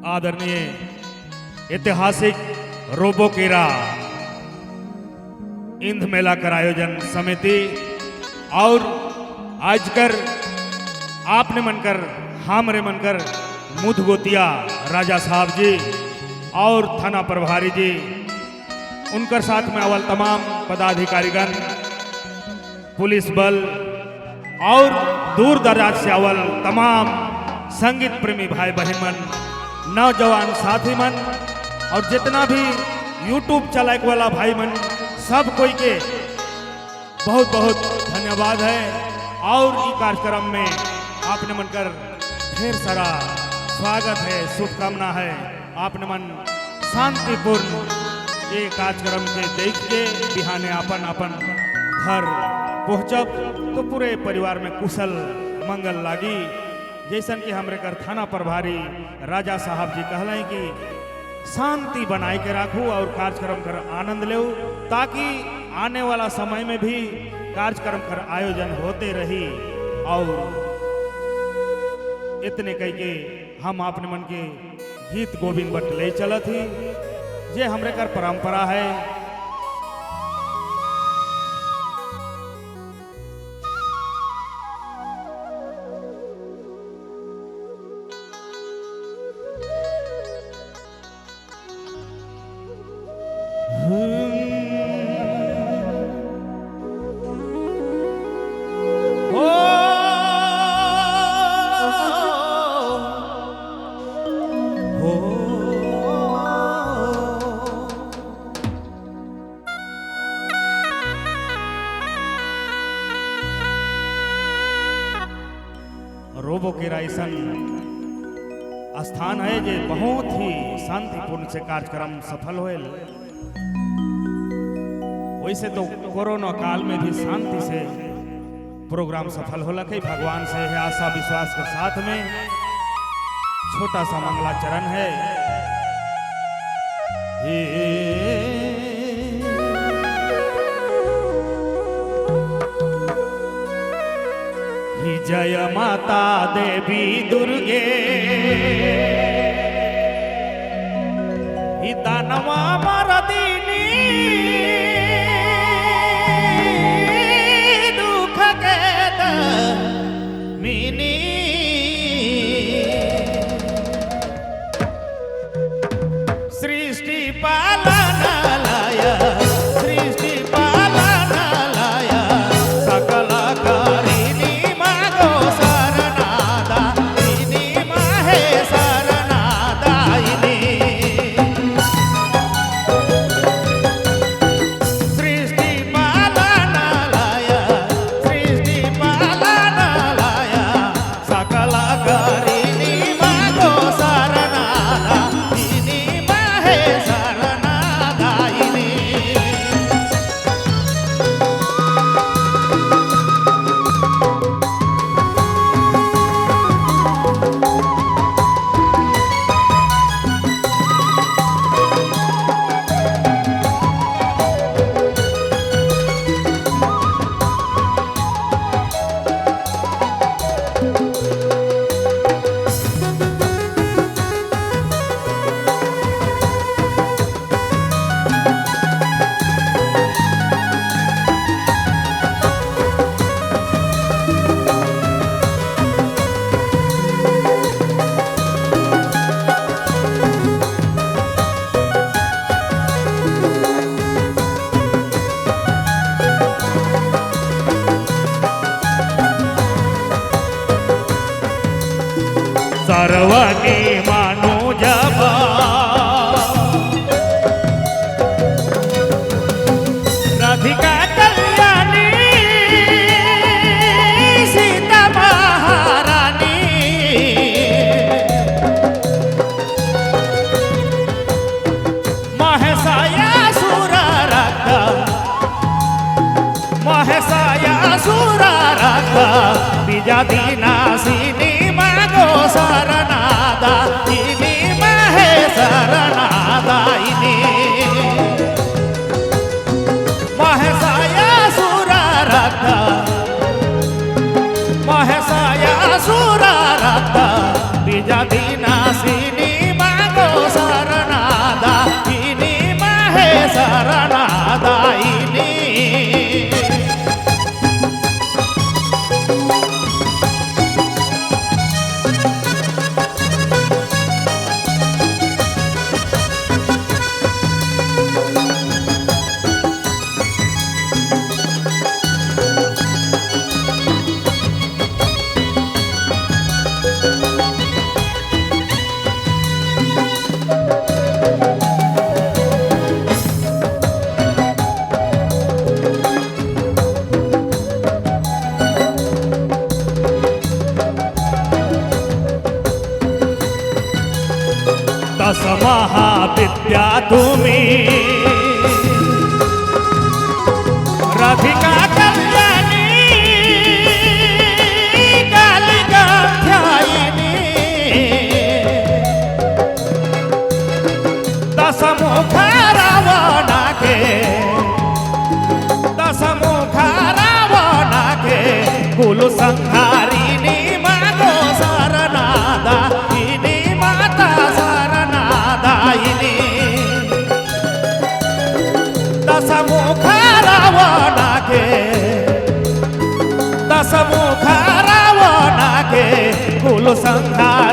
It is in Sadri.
आदरणीय ऐतिहासिक रोबोकेरा इंध मेला कर आयोजन समिति और आजकर आपने मनकर हमरे मनकर मुधगोतिया राजा साहब जी और थाना प्रभारी जी, उनकर साथ में अवल तमाम पदाधिकारीगण, पुलिस बल और दूर दराज से अवल तमाम संगीत प्रेमी भाई बहन मन, नौजवान साथी मन और जितना भी यूट्यूब चलाए वाला भाई मन, सब कोई के बहुत बहुत धन्यवाद है। और ई कार्यक्रम में आपने मन कर ढेर सारा स्वागत है, शुभकामना है। आपने मन शांतिपूर्ण ये कार्यक्रम के देख के बिहाने अपन अपन घर पहुँचब तो पूरे परिवार में कुशल मंगल लागी। जैसन कि हमरे कर थाना प्रभारी राजा साहब जी कहलें कि शांति बनाए के राखू और कार्यक्रम कर आनंद लेऊ, ताकि आने वाला समय में भी कार्यक्रम कर आयोजन होते रही। और इतने कह के हम अपने मन के गीत गोविंद भट्ट ले चलत ही, जे हमरे कर परंपरा है। हो हो रोबो केरा ऐसन स्थान है जे बहुत ही शांतिपूर्ण से कार्यक्रम सफल होल। वैसे तो कोरोना काल में भी शांति से प्रोग्राम सफल होला के भगवान से है आशा विश्वास के साथ में छोटा सा मंगलाचरण है। हे जय माता देवी दुर्गे, ही दानवा मरदिनी दुख के मिनी, सृष्टि पालन लय, सृष्टि पालन लय, सकल करिनी मागो शरणादा इनी माहे शरणादायिनी। सृष्टि पालन लय, सृष्टि पालन लय, सकल करिनी मागो शरणादा इनी माहे शरणादायिनी। सर्वनी मानो जब राधिका कल्याणी सीता महारानी, महेशाया सुर रक्त, महेशाया सुर रक्त बीजा दीनासिनी मागो शरणादा। दस महाविद्या तुम्ही राधिका कल्याणी कालिका ध्यायिनी दसमुख रावणाके दसमुख रावणाके कुल संहारिणी मागो शरणादायिनी माता शरणादायिनी दसमुख रावणाके दसमुख रावणाके कुल संहारिणी।